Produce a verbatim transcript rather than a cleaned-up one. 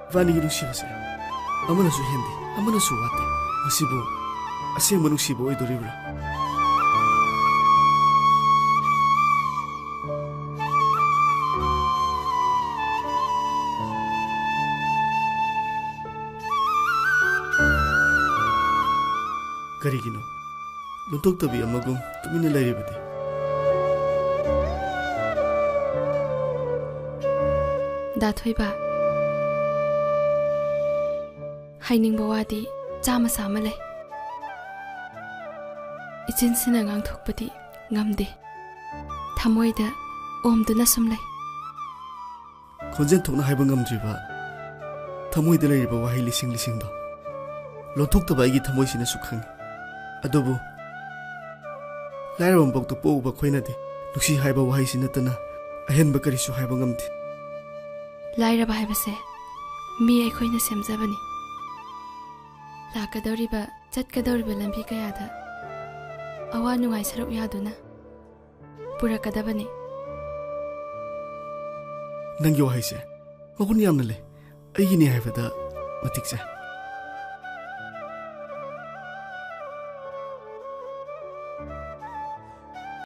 ꯏꯕꯥꯅꯤꯒꯤ ꯅꯨꯡꯁꯤꯕꯁꯦ ꯑꯃꯅꯁꯨ ꯍꯦꯟꯗꯦ, ꯑꯃꯅꯁꯨ ꯋꯥꯠꯇꯦ꯫ ꯃꯁꯤꯕꯨ ꯑꯁꯦꯡꯕ ꯅꯨꯡꯁꯤꯕ ꯑꯣꯏꯗꯣꯔꯤꯕ꯭ꯔꯥ? ꯀꯔꯤꯒꯤꯅꯣ ꯂꯣꯟꯊꯣꯛꯇꯕꯤ ꯑꯃꯒꯨꯝ ꯇꯨꯃꯤꯟꯅ ꯂꯩꯔꯤꯕꯗꯤ? ꯗꯥ ꯊꯣꯏꯕ, ꯍꯥꯏꯅꯤꯡꯕ ꯋꯥꯗꯤ ꯆꯥꯝꯃ ꯆꯥꯝꯃ ꯂꯩ꯫ ꯏꯆꯤꯟꯁꯤꯅ ꯉꯥꯡꯊꯣꯛꯄꯗꯤ ꯉꯝꯗꯦ꯫ ꯊꯃꯣꯏꯗ ꯑꯣꯝꯗꯨꯅ ꯁꯨꯝ ꯂꯩ꯫ ꯈꯣꯟꯖꯦꯜ ꯊꯣꯛꯅ ꯍꯥꯏꯕ ꯉꯝꯗ꯭ꯔꯤꯕ ꯊꯃꯣꯏꯗ ꯂꯩꯔꯤꯕ ꯋꯥꯍꯩ ꯂꯤꯁꯤꯡ ꯂꯤꯁꯤꯡꯗꯣ ꯂꯣꯟꯊꯣꯛꯇꯕ ꯑꯩꯒꯤ ꯊꯃꯣꯏꯁꯤꯅꯁꯨ ꯈꯪꯉꯤ꯫ ꯑꯗꯨꯕꯨ ꯂꯥꯏꯔꯕ ꯃꯄꯣꯛꯇ ꯄꯣꯛꯎꯕ ꯑꯩꯈꯣꯏꯅꯗꯤ ꯅꯨꯡꯁꯤ ꯍꯥꯏꯕ ꯋꯥꯍꯩꯁꯤ ꯅꯠꯇꯅ ꯑꯍꯦꯟꯕ ꯀꯔꯤꯁꯨ ꯍꯥꯏꯕ ꯉꯝꯗꯦ꯫ ꯂꯥꯏꯔꯕ ꯍꯥꯏꯕꯁꯦ ꯃꯤ ꯑꯩꯈꯣꯏꯅ ꯁꯦꯝꯖꯕꯅꯤ꯫ ꯂꯥꯛꯀꯗꯧꯔꯤꯕ, ꯆꯠꯀꯗꯧꯔꯤꯕ ꯂꯝꯕꯤ ꯀꯌꯥꯗ ꯑꯋꯥ ꯅꯨꯡꯉꯥꯏ ꯁꯔꯨꯛ ꯌꯥꯗꯨꯅ ꯄꯨꯔꯛꯀꯗꯕꯅꯤ꯫ ꯅꯪꯒꯤ ꯋꯥꯍꯩꯁꯦ ꯃꯒꯨꯟ ꯌꯥꯝꯅ ꯂꯩ꯫ ꯑꯩꯒꯤꯅꯤ ꯍꯥꯏꯕꯗ ꯃꯇꯤꯛ ꯆꯥꯏ꯫